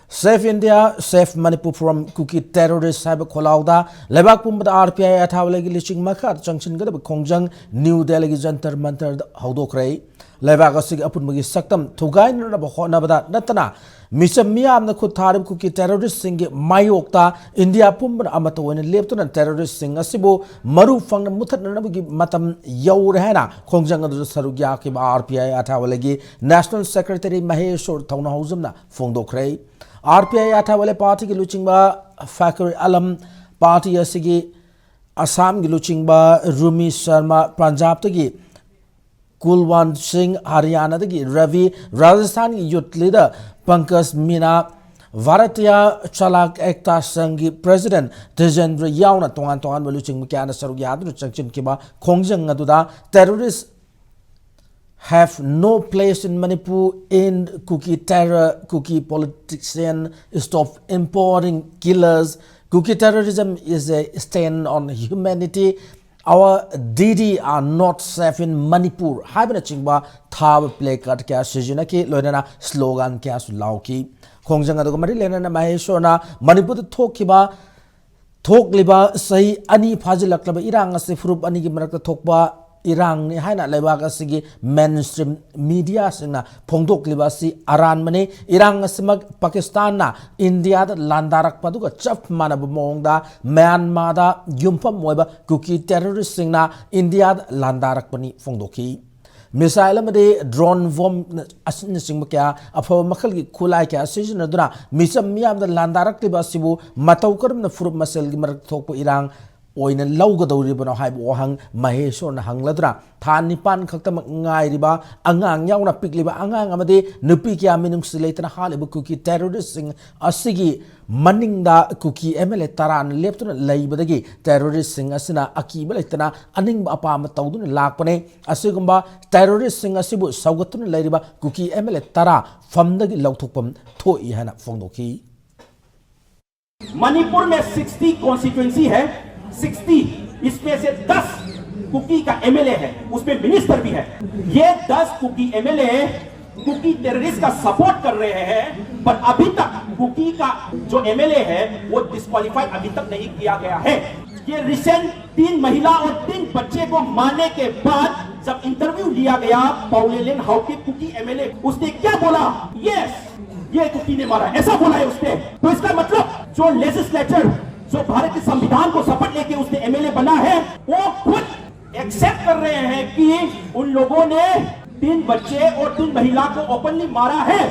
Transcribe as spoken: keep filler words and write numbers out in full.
Save India, Save Manipur from Kuki Terrorists ꯍꯥꯏꯕ ꯈꯣꯜꯂꯥꯎꯗ ꯂꯩꯕꯥꯛ ꯄꯨꯝꯕꯗ R P I ꯑꯊꯥꯋꯥꯂꯦꯒꯤ ꯂꯨꯆꯤꯡ ꯃꯈꯥꯗ ꯆꯪꯁꯤꯟꯒꯗꯕ ꯈꯣꯡꯖꯪ ꯅ꯭ꯌꯨ ꯗꯦꯜꯂꯤꯒꯤ ꯖꯟꯇꯔ ꯃꯟꯇꯔꯗ ꯍꯧꯗꯣꯛꯈ꯭ꯔꯦ꯫ ꯂꯩꯕꯥꯛ ꯑꯁꯤꯒꯤ ꯑꯄꯨꯟꯕꯒꯤ ꯁꯛꯇꯝ ꯊꯨꯒꯥꯏꯅꯅꯕ ꯍꯣꯠꯅꯕꯗ ꯅꯠꯇꯅ ꯃꯤꯆꯝ ꯃꯤꯌꯥꯝꯅ ꯈꯨꯠ ꯊꯥꯔꯤꯕ ꯀꯨꯀꯤ ꯇꯦꯔꯣꯔꯤꯁꯁꯤꯡꯒꯤ ꯃꯥꯌꯣꯛꯇ ꯏꯟꯗꯤꯌꯥ ꯄꯨꯝꯕꯅ ꯑꯃꯠꯇ ꯑꯣꯏꯅ ꯂꯦꯞꯇꯨꯅ ꯇꯦꯔꯣꯔꯤꯁꯁꯤꯡ ꯑꯁꯤꯕꯨ ꯃꯔꯨ ꯐꯪꯅ ꯃꯨꯊꯠꯅꯅꯕꯒꯤ ꯃꯇꯝ ꯌꯧꯔꯦ ꯍꯥꯏꯅ ꯈꯣꯡꯖꯪ ꯑꯗꯨꯗ ꯁꯔꯨꯛ ꯌꯥꯈꯤꯕ R P I ꯑꯊꯥꯋꯥꯂꯦꯒꯤ National Secretary Mysore ꯊꯧꯅꯥꯍꯧꯖꯝꯅ ꯐꯣꯡꯗꯣꯛꯈ꯭ꯔꯦ꯫ R P I ꯑꯊꯥꯋꯥꯂꯦ ꯄꯥꯔꯇꯤꯒꯤ ꯂꯨꯆꯤꯡꯕ ꯐꯥꯈꯔ ꯑꯂꯝ, ꯄꯥꯔꯇꯤ ꯑꯁꯤꯒꯤ ꯑꯁꯥꯝꯒꯤ ꯂꯨꯆꯤꯡꯕ ꯔꯨꯃꯤ ꯁꯔꯃ, ꯄꯟꯖꯥꯕꯇꯒꯤ ꯀꯨꯜꯋꯥꯟ ꯁꯤꯡ, ꯍꯔꯤꯌꯥꯅꯥꯗꯒꯤ ꯔꯕꯤ, ꯔꯥꯖꯁꯊꯥꯟꯒꯤ ꯌꯨꯠ ꯂꯤꯗꯔ ꯄꯪꯀꯖ ꯃꯤꯅꯥ, ꯚꯥꯔꯇꯤꯌꯥ ꯆꯥꯂꯥꯛ ꯑꯦꯛꯇꯥ ꯁꯪꯒꯤ ꯄ꯭ꯔꯦꯁꯤꯗꯦꯟꯠ ꯇꯦꯖꯦꯟꯗ꯭ꯔ ꯌꯥꯎꯅ ꯇꯣꯉꯥꯟ ꯇꯣꯉꯥꯟꯕ ꯂꯨꯆꯤꯡꯕ ꯀꯌꯥꯅ ꯁꯔꯨꯛ ꯌꯥꯗꯨꯅ ꯆꯪꯁꯤꯟꯈꯤꯕ ꯈꯣꯡꯖꯪ ꯑꯗꯨꯗ terrorists have no place in Manipur, end Kuki terror, Kuki politician, stop importing killers, Kuki terrorism is a stain on humanity, our Didi are not safe in Manipur ꯍꯥꯏꯕꯅꯆꯤꯡꯕ ꯊꯥꯕ placard ꯀꯌꯥ ꯁꯤꯖꯤꯟꯅꯈꯤ, ꯂꯣꯏꯅꯅ slogan ꯀꯌꯥꯁꯨ ꯂꯥꯎꯈꯤ꯫ ꯈꯣꯡꯖꯪ ꯑꯗꯨꯒ ꯃꯔꯤ ꯂꯩꯅꯅ ꯃꯍꯦꯁꯣꯔꯅ ꯃꯅꯤꯄꯨꯔꯗ ꯊꯣꯛꯈꯤꯕ ꯊꯣꯛꯂꯤꯕ ꯆꯍꯤ ꯑꯅꯤ ꯐꯥꯖꯤꯜꯂꯛꯂꯕ ꯏꯔꯥꯡ ꯑꯁꯤ ꯐꯨꯔꯨꯞ ꯑꯅꯤꯒꯤ ꯃꯔꯛꯇ ꯊꯣꯛꯄ ꯏꯔꯥꯡꯅꯤ ꯍꯥꯏꯅ ꯂꯩꯕꯥꯛ ꯑꯁꯤꯒꯤ mainstream mediaꯁꯤꯡꯅ ꯐꯣꯡꯗꯣꯛꯂꯤꯕ ꯑꯁꯤ ꯑꯔꯥꯟꯕꯅꯤ꯫ ꯏꯔꯥꯡ ꯑꯁꯤꯃꯛ ꯄꯥꯀꯤꯁꯇꯥꯟꯅ ꯏꯟꯗꯤꯌꯥꯗ ꯂꯥꯟꯗꯥꯔꯛꯄ ꯑꯗꯨꯒ ꯆꯞ ꯃꯥꯟꯅꯕ ꯃꯑꯣꯡꯗ ꯃ꯭ꯌꯥꯟꯃꯥꯔꯗ ꯌꯨꯝꯐꯝ ꯑꯣꯏꯕ ꯀꯨꯀꯤ terroristꯁꯤꯡꯅ ꯏꯟꯗꯤꯌꯥꯗ ꯂꯥꯟꯗꯥꯔꯛꯄꯅꯤ ꯐꯣꯡꯗꯣꯛꯈꯤ꯫ Missile ꯑꯃꯗꯤ drone bomb ꯑꯁꯤꯅꯆꯤꯡꯕ ꯀꯌꯥ, ꯑꯐꯕ ꯃꯈꯜꯒꯤ ꯈꯨꯠꯂꯥꯏ ꯀꯌꯥ ꯁꯤꯖꯤꯟꯅꯗꯨꯅ ꯃꯤꯆꯝ ꯃꯤꯌꯥꯝꯗ ꯂꯥꯟꯗꯥꯔꯛꯂꯤꯕ ꯑꯁꯤꯕꯨ ꯃꯇꯧ ꯀꯔꯝꯅ ꯐꯨꯔꯨꯞ ꯃꯁꯦꯜꯒꯤ ꯃꯔꯛꯇ ꯊꯣꯛꯄ ꯏꯔꯥꯡ ꯑꯣꯏꯅ ꯂꯧꯒꯗꯧꯔꯤꯕꯅꯣ ꯍꯥꯏꯕ ꯋꯥꯍꯪ ꯃꯍꯦꯁꯣꯔꯅ ꯍꯪꯂꯗꯨꯅ, ꯊꯥ ꯅꯤꯄꯥꯟ ꯈꯛꯇꯃꯛ ꯉꯥꯏꯔꯤꯕ ꯑꯉꯥꯡ ꯌꯥꯎꯅ ꯄꯤꯛꯂꯤꯕ ꯑꯉꯥꯡ ꯑꯃꯗꯤ ꯅꯨꯄꯤ ꯀꯌꯥ ꯃꯤꯅꯨꯡꯁꯤ ꯂꯩꯇꯅ ꯍꯥꯠꯂꯤꯕ ꯀꯨꯀꯤ terroristꯁꯤꯡ ꯑꯁꯤꯒꯤ ꯃꯅꯤꯡꯗ ꯀꯨꯀꯤ M L A ꯇꯔꯥꯅ ꯂꯦꯞꯇꯨꯅ ꯂꯩꯕꯗꯒꯤ terroristꯁꯤꯡ ꯑꯁꯤꯅ ꯑꯀꯤꯕ ꯂꯩꯇꯅ ꯑꯅꯤꯡꯕ ꯑꯄꯥꯝꯕ ꯇꯧꯗꯨꯅ ꯂꯥꯛꯄꯅꯦ꯫ ꯑꯁꯤꯒꯨꯝꯕ terroristꯁꯤꯡ ꯑꯁꯤꯕꯨ ꯁꯧꯒꯠꯇꯨꯅ ꯂꯩꯔꯤꯕ ꯀꯨꯀꯤ M L A ꯇꯔꯥ ꯐꯝꯗꯒꯤ ꯂꯧꯊꯣꯛꯐꯝ ꯊꯣꯛꯏ ꯍꯥꯏꯅ ꯐꯣꯡꯗꯣꯛꯈꯤ꯫ मणिपुर में सिक्सटी कॉन्स्टिट्यूएंसी है, सिक्सटी, इसमें से दस कुकी का एमएलए है, उसमें मिनिस्टर भी है। ये दस कुकी एमएलए कुकी टेररिस्ट का सपोर्ट कर रहे हैं, पर अभी तक कुकी का जो एमएलए है वो डिस्क्वालीफाई अभी तक नहीं किया गया है। ये रिसेंट तीन महिला और तीन बच्चे को मारने के बाद जब इंटरव्यू लिया गया पाउलेलिन हाउ के कुकी एमएलए, उसने क्या बोला? यस, ये कुकी ने मारा, ऐसा बोला है उसने। तो इसका मतलब जो लेजिस्लेचर, जो भारत के संविधान को शपथ लेके उसने एमएलए बना है, वो खुद एक्सेप्ट कर रहे हैं कि उन लोगों ने तीन बच्चे और तीन महिला को ओपनली मारा है।